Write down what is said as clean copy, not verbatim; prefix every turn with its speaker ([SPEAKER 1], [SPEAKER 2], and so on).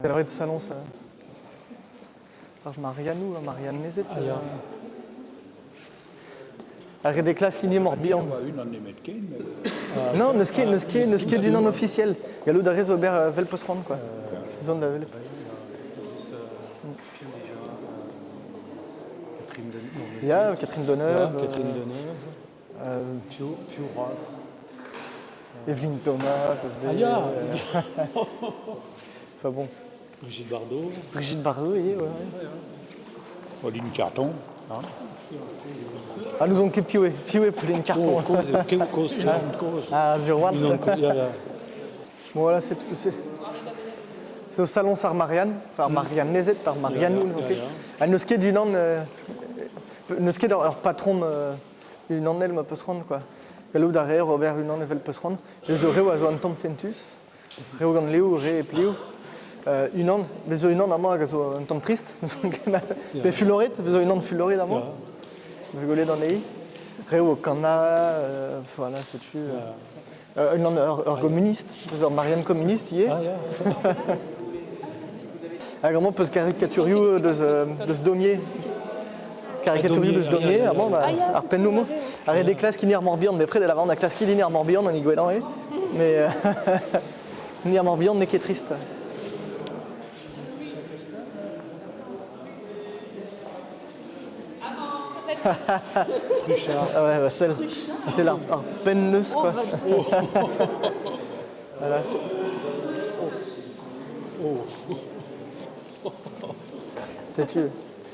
[SPEAKER 1] Ret saloñs ar Mariannoù ha Mariannezed.
[SPEAKER 2] Ah ya.
[SPEAKER 1] Ar re klask hini Morbihan.
[SPEAKER 3] oa unan nemetken. Met...
[SPEAKER 1] Non, n'eus ket, n'eus ket, n'eus ket d'unan ofisiel. Gallout a rez ober vel peus c'hoant, quoi. Zon da welet.
[SPEAKER 2] Catherine Deneuve.
[SPEAKER 1] Ya, Catherine Deneuve.
[SPEAKER 2] Ya, Catherine Deneuve. Piv, piv c'hoazh?
[SPEAKER 1] Evelyne Thomas, peus bet.
[SPEAKER 2] Ah ya
[SPEAKER 1] Enfin bon.
[SPEAKER 2] Brigitte Bardot.
[SPEAKER 1] Brigitte Bardot, oui, ouais.
[SPEAKER 3] Pauline Carton. Hein.
[SPEAKER 1] Ah, nous on ket piv eo. Piv eo Pauline Carton.
[SPEAKER 2] Oh, kozh eo, kev kozh, kozh.
[SPEAKER 1] Ah, sur what
[SPEAKER 2] Ya, ya.
[SPEAKER 1] Bon, voilà, c'est tout. C'est c'est au salon Sar Marianne, par Marianne Nezet, par Marianne,
[SPEAKER 2] Ya, ya,
[SPEAKER 1] ok.
[SPEAKER 2] ya, ya.
[SPEAKER 1] Ha n'eus ket unan, n'eus ket ur patron unan el ma peus c'hoant, quoi. Gallout a reer ober unan evel peus c'hoant. Bez zo reoù a zo un tamm fentus, reoù gant lev, re hep lev. Unan, bez zo unan amañ hag a zo un tamm trist, pe fuloret, bez zo unan fuloret amañ. Rigolet anezhi. Reoù o kanañ, voilà, setu. Unan ur gomunist, eus ur Marianne communiste ivez.
[SPEAKER 2] Ah, ya.
[SPEAKER 1] Hag amañ peus karikaturioù deus, deus Daumier. Karikaturioù deus Daumier, amañ, ba, ar pennoù-mañ. Ar re klask hini ar Morbihan, bepred e lavaran da klaskit hini ar Morbihan, an hini gwellañ eo. Mais hini ar Morbihan n'eo ket trist.
[SPEAKER 2] Fruchard.
[SPEAKER 1] Ah ouais, bah celle, c'est ar, ar penn-neuz, quoi.
[SPEAKER 2] Oh.
[SPEAKER 1] Voilà.
[SPEAKER 2] Oh.
[SPEAKER 1] Setu.